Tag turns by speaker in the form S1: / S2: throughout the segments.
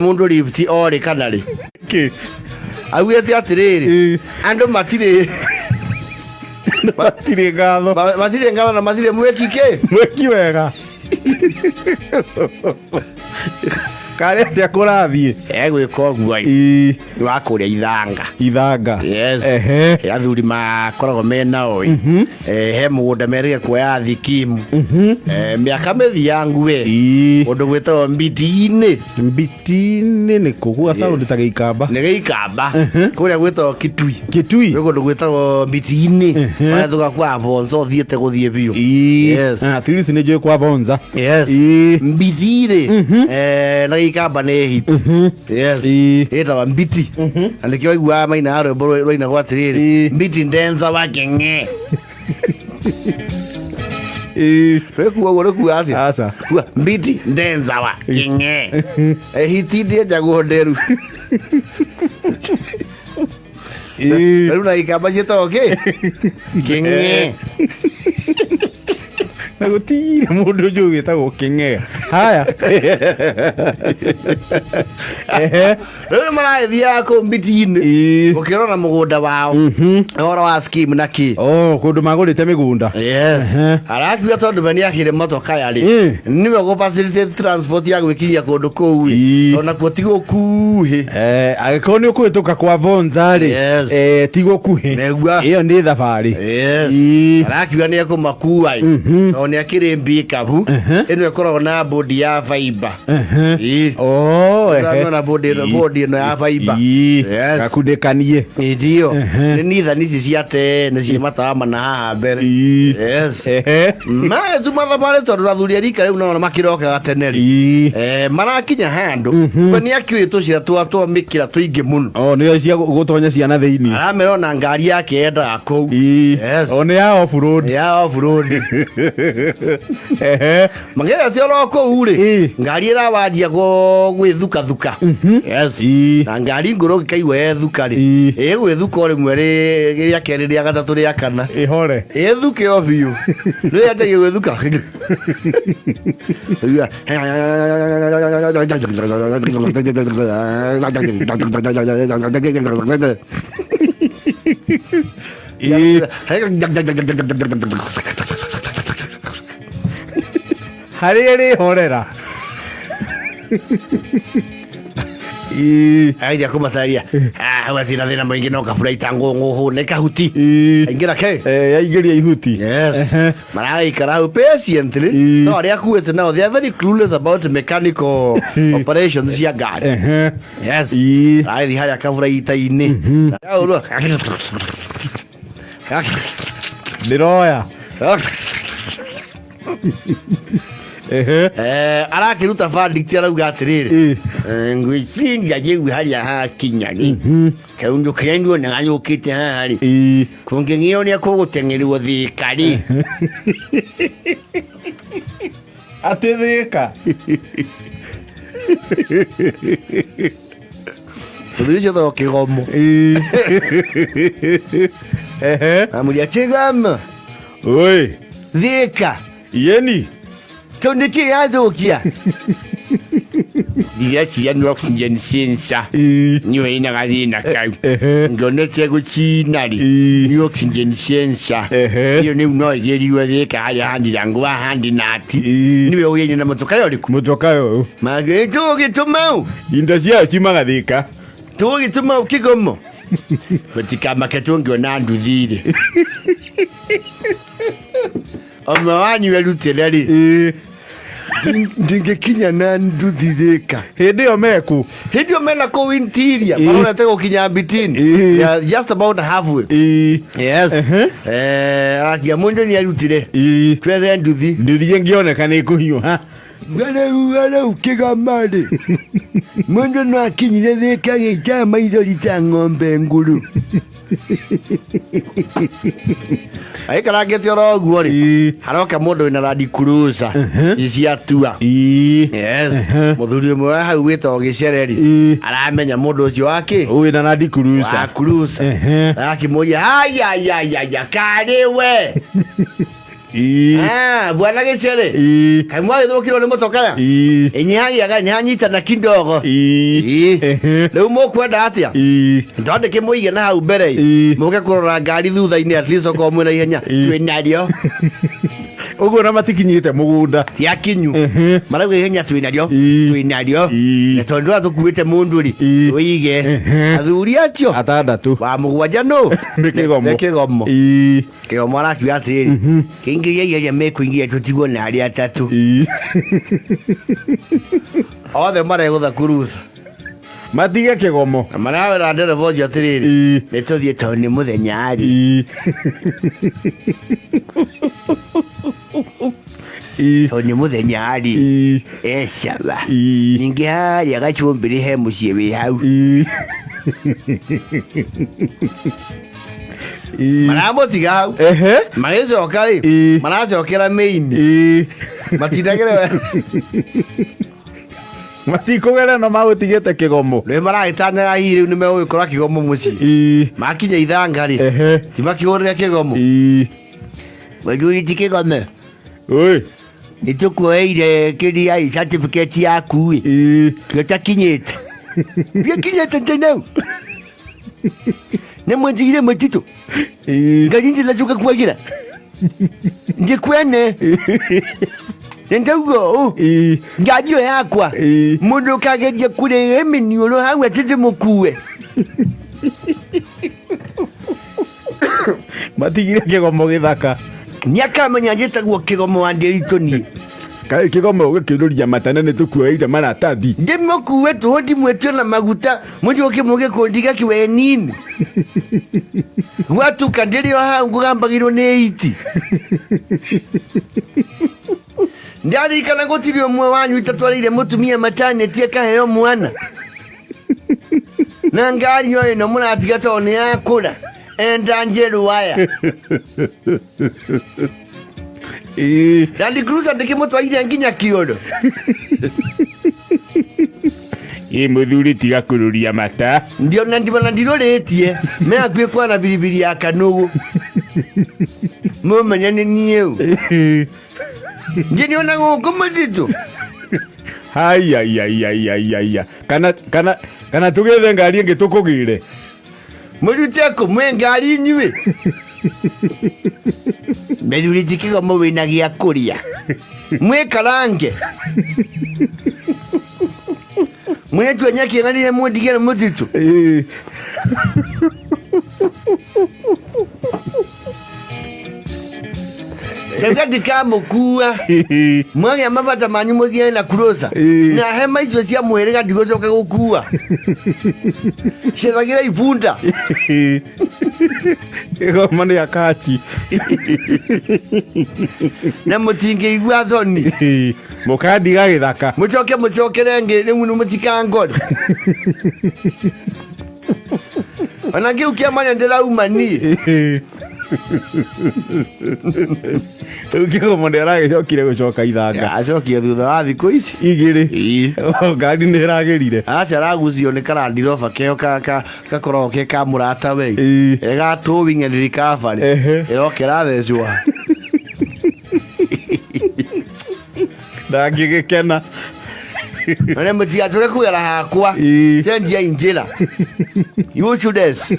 S1: Mũndũ lift orĩ kana rĩ?
S2: Kĩ?
S1: Augĩte atĩrĩrĩ, andũ matirĩ
S2: Matirĩ ngatho.
S1: Matirĩ ngatho na matirĩ mwĩki kĩ.
S2: Mwĩki wega. Karĩ atĩa kũrathiĩ?
S1: Egwĩka ũguo ĩ, nĩ wa kũrĩa ithanga.
S2: Ithanga.
S1: Yes.
S2: Ehe.
S1: Athuri makoragwo me nao ĩ. He mũgũnda merĩge kuoya thikimu. Mĩaka mĩthiangu ĩ. Kũndũ gwĩtagwo Mbiti-inĩ.
S2: Mbiti-inĩ nĩ kũ? Gwa sound ta gĩikamba.
S1: Nĩ gĩikamba. Kũrĩa gwĩtagwo Kitui.
S2: Kitui.
S1: Gwĩ kũndũ gwĩtagwo Mbiti-inĩ. Ũrahĩtũka kwa Bonza ũthiĩte gũthiĩ biũ. Yes.
S2: Ah, at least nĩ njũĩ kwa Bonza.
S1: Yes. Mbiti rĩ, na gĩikamba nĩ hit. Yes. Ĩtagwo Mbiti. Na nĩkĩo waiguaga mainaga rwĩmbo rwainagwo atĩrĩrĩ, Mbiti ndenza wa kĩng'e. Rwĩkuo ũguo rwĩkuo atĩa?
S2: Aca.
S1: Kua, Mbiti ndenzawa kĩng'e. Hiti ndĩenjagwo nderu. Rĩu na ikamba ciĩtagwo kĩ? Kĩng'e.
S2: Na gũtirĩ mũndũ njũĩ wĩtagwo kĩng'e. Haya. Ehe.
S1: Rĩu nĩ maragĩthiaga kũu mbiti-inĩ gũkĩrora mũgũnda wao, ũhoro wa scheme na kĩ.
S2: Oh, kũndũ magũrĩte mĩgũnda.
S1: Yes. Arakiuga tondũ we nĩakĩrĩ motokaya rĩ, nĩwe gũ facilitate transport ya gwĩkinyia kũndũ kũu ĩ, ona kuo ti gũkuhĩ.
S2: Eh, angĩkorwo nĩ ũkũhĩtũka kwa Vonza rĩ,
S1: Yes.
S2: ti gũkuhĩ.
S1: Nĩguo.
S2: Ĩyo nĩ thabarĩ.
S1: Yes. Arakiuga nĩ ekũmakua ĩ, tondũ nĩ akĩrĩ mbikabu ĩno ĩkoragwo na bodi ya fiber. Ĩ.
S2: Oh, ehe.
S1: Nona bodi ĩno, bodi ĩno ya fiber. Yes.
S2: Gakunĩkanie.
S1: Ndio. Nĩ nithan ici cia tene ciĩ matawa mana haha mbere. Yes. Magetuma thabarĩ tondũ athuri a rika rĩu nao makĩrokaga tene rĩ. Marakinya handũ we nĩ akĩũĩ tũcĩra twa mĩkĩra tũingĩ mũno.
S2: Oh, nĩo cia gũtonya ciana thĩinĩ.
S1: Aramera ona ngari yake yendaga kũu. Yes.
S2: O nĩ ya off road.
S1: Ya off road.
S2: Ehe.
S1: Magerete oro kũu rĩ, ngari ĩrawanjia gwĩthukathuka. Yes. Na ngari ngũrũ ũngĩkaigua yethuka rĩ, ĩgwĩthuka o rĩmwe rĩa kerĩ, rĩa gatatũ, rĩa kana.
S2: Ĩhore.
S1: Ĩthuke o biũ. Nĩ yanjagia gwĩthuka.
S2: Harĩa ĩrĩhorera.
S1: Ageria kũmataria hau atirĩ na thĩna mũingĩ no kabura itangũngũhũ nĩ kahuti aingĩra ke.
S2: Yaingĩria ihuti.
S1: Yes. Maraikara hau patiently no arĩa akuĩte nao, they are very clueless about mechanical operations cia ngari. Yes. Aragĩthiĩ harĩa kabura ita-inĩ.
S2: Ndĩroya.
S1: Arakĩruta verdict, arauga atĩrĩrĩ, ngwĩciria rĩu harĩa hakinya rĩ, kaũndũ karĩa nduonaga yũkĩte haha rĩ, kũngĩgĩo nĩ kũgũteng'erwo Thĩka rĩ.
S2: Atĩ Thĩka?
S1: Mũthuri ũcio etagwo Kĩgomo. Amũria Kĩgomo.
S2: Oi.
S1: Thĩka.
S2: Yeni.
S1: Kĩu nĩkĩ yathũkia? Ndĩreciria nĩ oxygen sensor nĩyo ĩna gathĩna kau. Ngĩonete gũcina rĩ, nĩ oxygen sensor. Ĩyo rĩu no ĩgĩrirwo Thĩka harĩa handirango wa handinati. Nĩwe ũyaine na mũtoka ũrĩkũ?
S2: Mũtoka ũyũ.
S1: Magĩ tũgĩtũma ũ?
S2: Indo ciayo ciumaga Thĩka.
S1: Tũgĩtũma ũ Kĩgomo? Gũtikamake tũngĩona nduthi-rĩ. Ũmwe wanyu erutĩre rĩ, ndingĩkinya na nduthi Thĩka.
S2: Hĩndĩ ĩyo meku?
S1: Hĩndĩ ĩyo mena kũu interior, marorete gũkinya Mbitini. They are just about halfway. Yes. Arakia mũndũ nĩ erutire. Twethe nduthi.
S2: Nduthi ĩngĩoneka nĩ ĩkũhiũha.
S1: Rĩu rĩu Kĩgoma rĩ, mũndũ no akinyire Thĩka agĩikaga maithori ta ng'ombe ngũrũ. Aikarangĩte oro ũguo rĩ, haroka mũndũ wĩna Land Cruiser cia tua. Yes. Mũthuri ũmwe wa hau wĩtagwo Gĩcere rĩ, aramenya mũndũ ũcio wa kĩ?
S2: Wĩna Land Cruiser.
S1: Wa Cruiser. Arakĩmũria, ayayayaya, karĩ we? Ah, bwana gĩcere kaĩ mwagĩthũkirwo nĩ mũtokaya ĩnyihagiaga nĩhanyitana kidogo. Rĩu mũkwenda atĩa? Ndwandĩke mũige na hau mbere mũke kũrora ngari thutha-inĩ, at least okorwo mwĩna ihenya twĩ narĩo.
S2: Ũguo na matikinyĩte mũgũnda.
S1: Ti akinyu, marauga ihenya twĩ narĩo. Twĩ narĩo. Na tondũ ndũra tũkuĩte mũndũ rĩ, tũige athuri acio
S2: atandatũ.
S1: Wa mũgwanja nũ?
S2: Nĩ Kĩgomo.
S1: Nĩ Kĩgomo. Kĩgomo arakiuga atĩrĩrĩ, kĩingĩria igeria mekũingĩria tũtigwo na arĩa atatũ. Othe maregũtha kuruca.
S2: Matige Kĩgomo.
S1: Na marawĩra ndereba ũcio atĩrĩrĩ, nĩ tũthiĩ tondũ nĩ mũthenya rĩ. Tondũ nĩ mũthenya rĩ, ecaba. Ningĩ harĩa gacumbĩrĩ he mũciĩ wĩ hau. Maramũtiga hau. Magĩcoka rĩ, maracokera mĩini. Matindagĩre.
S2: Matikũgera no magũtigĩte Kĩgomo.
S1: Rĩ maragĩtanyaga hihi rĩu nĩ megũgĩkora Kĩgomo mũciĩ. Makinya ithanga rĩ, ti makĩhũrĩre Kĩgomo. Mũthuri ti Kĩgome.
S2: Oi.
S1: Nĩ tũkuoeire kĩria certificate yaku ĩ. Gĩtakinyĩte. Gĩkinyĩte tene. Nĩ mwenjigire mũtitũ. Ngari ndĩracoka kwagira. Ndikwene. Nĩ ndauga ũũ. Ngari ĩyo yakwa. Mũndũ ũkageria kũrehe mĩniũrũ hau atĩ ndĩmũkue.
S2: Matigire Kĩgomo gĩthaka.
S1: Nĩakamenya njĩtagwo Kĩgomo wa Ndĩritũ niĩ.
S2: Kaĩ Kĩgomo ũgĩkĩũrũria matana nĩ tũkuoeire maratathi.
S1: Ndĩmũkue tũhũ ndimwĩtio na maguta mũcoke mũke kũndiga kĩweni-inĩ. Gwatuka ndĩrĩ o hau ngũgambagĩrwo nĩ iti. Ndarikana gũtirĩ ũmwe wanyu itatwarĩire mũtumia mataneti akaheo mwana. Na ngari o ĩno mũratiga tondũ nĩ yakũra enda njerũ aya. Land Cruiser ndĩkĩmũtwarire nginya kĩoro.
S2: Ĩ mũthuri tiga kũrũria mata.
S1: Ndio na ndibona ndirorĩtie me hakuhĩ kwana biribiri ya kanũgũ mũmenye nĩ niĩ ũ ngĩnĩona gũkũ mũtitũ.
S2: Haiaiaiaiaia, kana kana kana tũgĩethe ngari ĩngĩ tũkũgĩre.
S1: Mũrute kũ mwĩ ngari inyuĩ methuri ti Kĩgomo wĩna gĩa kũrĩa mwĩkarange mwĩtua nyakĩng'anire mũndigere mũtitũ. Ndauga ndikamũkua mwagĩa mabata manyu mũthiage na kurosa. Na hema icio cia mũhĩrĩga ndigũcoka gũkua, ciethagĩra ibunda.
S2: Kĩgomo nĩ akachi.
S1: Na mũtingĩigua thoni.
S2: Mũkandiga gĩthaka.
S1: Mũcoke mũcokere ngĩ rĩu nĩ mũtikangore ona kĩu kĩamanya ndĩrauma niĩ.
S2: Rĩu Kĩgomo nĩ aragĩcokire gũcoka ithanga.
S1: Acokire thutha wa thikũ ici
S2: 2. Ngari nĩ ĩragĩrire.
S1: Aca aragucio nĩ ka-Land Rover keo gakoragwo ke ka mũrata we. Ga towing and recovery. Ĩroka ĩrathecwo.
S2: Ndangĩgĩkena.
S1: Na mũtigacoke kũgera hakwa. Cenjiai njĩra, useless.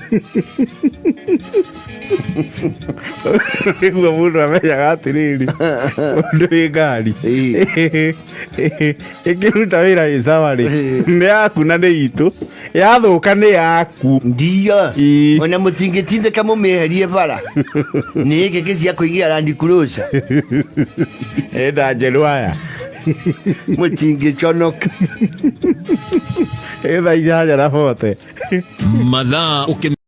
S2: Nĩguo mũndũ amenyaga atĩrĩrĩ, mũndũ wĩ ngari ĩkĩruta wĩra ĩ sawa rĩ, nĩ yaku na nĩ itũ, yathũka nĩ yaku.
S1: Ndiyo. Ona mũtingĩtindĩka mũmĩeherie bara nĩ gĩkĩ cia kũingĩra Land Cruiser.
S2: Enda njerũ aya.
S1: Mũtingĩconoka.
S2: Ĩ thaa 8:40.
S3: Mathaa ũkĩ